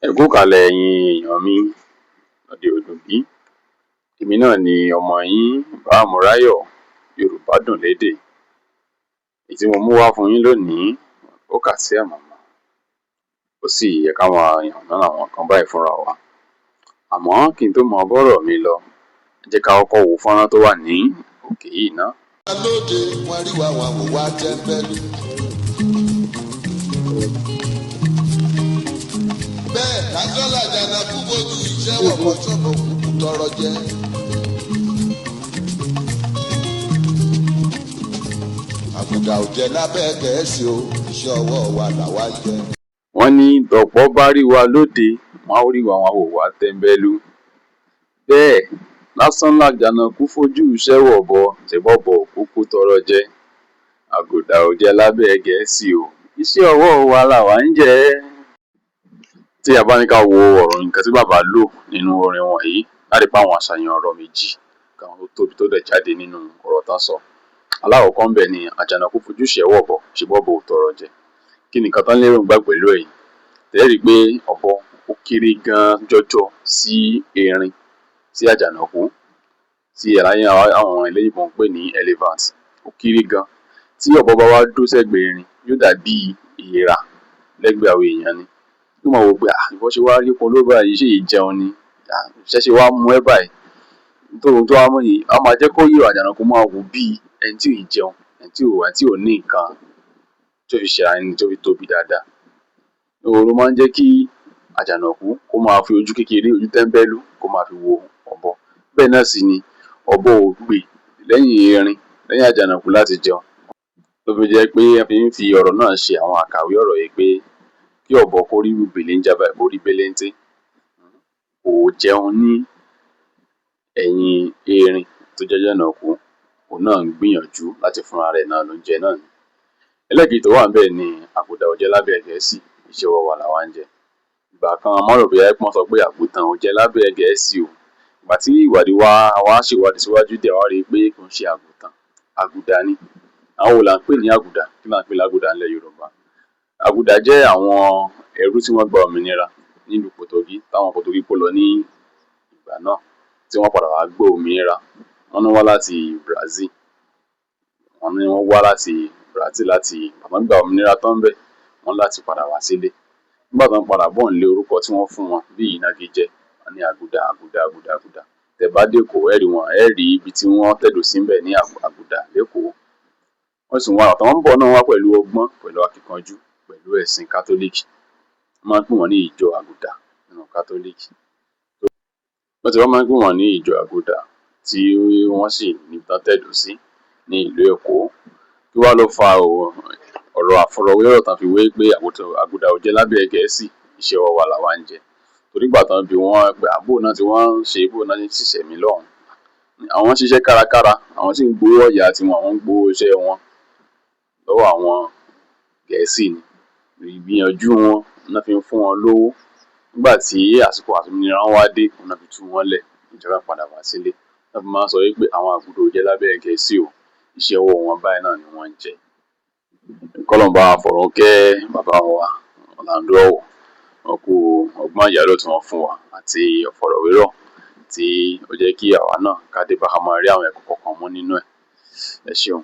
Ẹ kú ìkàlẹ̀, ẹ̀yin èèyàn mi lóde òdùnbí. Èmi náà ni ọmọ yín, Bámúráyọ̀ Yorùbá Dùn Lédè. Èyí tí mo mú wá fún yín lónìí, ó kà sí àmọ̀mọ́, ó sì yẹ ká máa yànnàná àwọn nǹkan báyìí fúnra wa. Àmọ́ kí n tó mọ bọ́rọ̀ mi lọ, ẹ jẹ́ ká kọ́kọ́ wo fọ́nrán tó wà ní òkè yìí ná. Lóde wọn rí wa, wọn wò wá tẹ́ńbẹ́lú. Bẹ́ẹ̀ lásán làjànà kú bójú iṣẹ́ wọ̀pọ̀ sọ̀bọ̀ kúkú tọrọ jẹ. Àgùdà ò jẹ lábẹ́ Gẹ̀ẹ́sì o, iṣẹ́ ọwọ́ wa làwa jẹ. Wọ́n ní tọ̀pọ̀ bá rí wa lóde, wọ́n á rí wa, wọn á wò wá tẹ́ńbẹ́lú. Bẹ́ẹ̀ lásán làjànàkú fojú iṣẹ́ wọ̀bọ, ṣèbọ̀bọ̀ òkúkú tọrọ jẹ. Àgùdà ò jẹ lábẹ́ Gẹ̀ẹ́sì o, iṣẹ́ ọwọ́ wa làwa ń jẹ. Tí a bá ní ká wo ọ̀rọ̀ nǹkan tí bàbá lò nínú orin wọn yìí, á rí pé àwọn àṣàyàn ọ̀rọ̀ méjì kan tó tóbi tó dẹ̀ jáde nínú ọ̀rọ̀ tán sọ. Alákọ̀ọ́kọ́ ńbẹ̀ ni àjànàkú fojú ìṣẹ́ wọ̀bọ, ṣèbọ́bọ ò tọrọ jẹ. Kí ni nǹkan tán lérò ńgbà pẹ̀lú ẹ̀ yìí? Tẹ́ rí i pé ọ̀bọ ó kéré gan jọjọ sí erin, sí àjànàkú, tí àwọn eléyìnbó ń pè ní elephant. Ó kéré gan. Tí ọ̀bọ bá wá dó sẹ́gbẹ̀ẹ́ erin, yóò dàbí èèrà lẹ́gbẹ̀ẹ́ àwọn èèyàn ni. Yóò máa wò pé, ah, ìwọ ṣe wá rí polówó báyìí, ṣé ì jẹun ni? Ìṣẹ́ ṣe wá mú ẹ́ báyìí? Tó tó wá mú yìí, á máa jẹ́ kó yé àjànàkú máa wò bíi ẹni tí ò jẹun, ẹni tí ò ní nǹkan tí ó fi ṣe ara ẹni tó fi tóbi dáadáa. Òun ló máa ń jẹ́ kí àjànàkú kó máa fi ojú kékeré, ojú tẹ́ńbẹ́lú kó máa fi wo ọ̀bọ. Bẹ́ẹ̀ náà sì ni ọ̀bọ ò gbè lẹ́yìn erin, lẹ́yìn àjànàkú láti jẹun. Ló fi jẹ́ pé wọ́n fi ń fi ọ̀rọ̀ náà ṣe àwọn àkàwé ọ̀rọ̀ yìí pé kí ọ̀bọ kó rí bèlèńjá báyìí, kó rí béléńté, kò jẹun ní ẹ̀yìn erin tó jẹ́ àjànàkú, òun náà ń gbìyànjú láti fúnra rẹ̀ náà lóúnjẹ náà ni. Ẹlẹ́ẹ̀kejì tó wà ńbẹ̀ ni àgùdà ò jẹ lábẹ́ Gẹ̀ẹ́sì, iṣẹ́ ọwọ́ wa làwa ń jẹ. Ìgbà kan a máa rò bóyá wọ́n sọ pé àgùntàn ò jẹ lábẹ́ Gẹ̀ẹ́sì o. Ìgbà tí ìwádìí wá, wá ṣèwádìí síwájú díẹ̀, wá rí i pé kò ń ṣe àgùntàn, àgùdà ni. Àwọn wo là ń pè ní àgùdà? Kí là ń pè lágùdà ńlẹ̀ Yorùbá? Àgùdà jẹ́ àwọn ẹrú tí wọ́n gba òmìnira nílùú Pòtògí, táwọn Pòtògí kó lọ ní ìgbà náà, tí wọ́n padà wá gbọ́ òmìnira. Wọ́n ní wá láti Brazil. Wọ́n ní wọ́n wá láti Brazil láti ìgbà tán gba òmìnira tán ńbẹ̀, wọ́n láti padà wá sílé. Nígbà tán padà bọ̀ nílé, orúkọ tí wọ́n fún wọn bí ìnagijẹ, wọ́n ní àgùdà, àgùdà, àgùdà, àgùdà. Tẹ́ bá dé Èkó, ẹ rí wọn, ẹ rí ibi tí wọ́n tẹ̀dó sí ńbẹ̀ ní Àgùdà l'Ékòó. Wọ́n sì wá, tán ń bọ̀ náà wá pẹ̀lú ọgbọ́n, pẹ̀lú akíkanjú, pẹ̀lú ẹ̀sìn Kátólíìkì. Wọ́n máa ń pè wọ́n ní ìjọ Àgùdà nínú Kátólíìkì. Wọ́n ti wá máa ń pè wọ́n ní ìjọ Àgùdà tí wọ́n sì níbi tán tẹ̀dó sí ní ìlú Èkó. Kí wá ló fa ọ̀rọ̀ àfọ̀rọ̀wérọ̀ tán fi wé pé àgùdà ò jẹ lábẹ́ Gẹ̀ẹ́sì, iṣẹ́ ọwọ́ wa làwa ń jẹ? Torí ìgbà tán bi wọ́n pé bóò náà tí wọ́n ń ṣe, bóò náà ṣe ń ṣìṣẹ̀mí lọ́hùn-ún. Àwọn ń ṣiṣẹ́ kárakára, àwọn sì ń gbowó ọ̀yà tiwọn, àwọn ń gbowó iṣẹ́ wọn lọ́wọ́ àwọn Gẹ̀ẹ́sì ni. Ìgbìyànjú wọn ná fi ń fún wọn lówó. Nígbà tí àsìkò òmìnira wọn wá dé, òun ná fi tú wọn lẹ̀, ìjọba padà wá sílé. Ná fi máa ń sọ wípé àwọn àgùdà ò jẹ lábẹ́ Gẹ̀ẹ́sì o, iṣẹ́ ọwọ́ wọn báyìí náà ni wọ́n ń jẹ. Kọ́lọ́run bá wa fọ̀run kẹ́ bàbá wa Orlando Owoh. Wọ́n kú ọgbọ́n ìyálò tí wọ́n fún wa àti ọ̀fọ̀rọ̀wérọ̀ tí ó jẹ́ kí àwa náà ká dé bá ká máa rí àwọn ẹ̀kọ́ kọ̀ọ̀kan mú nínú ẹ̀. Ẹ ṣeun.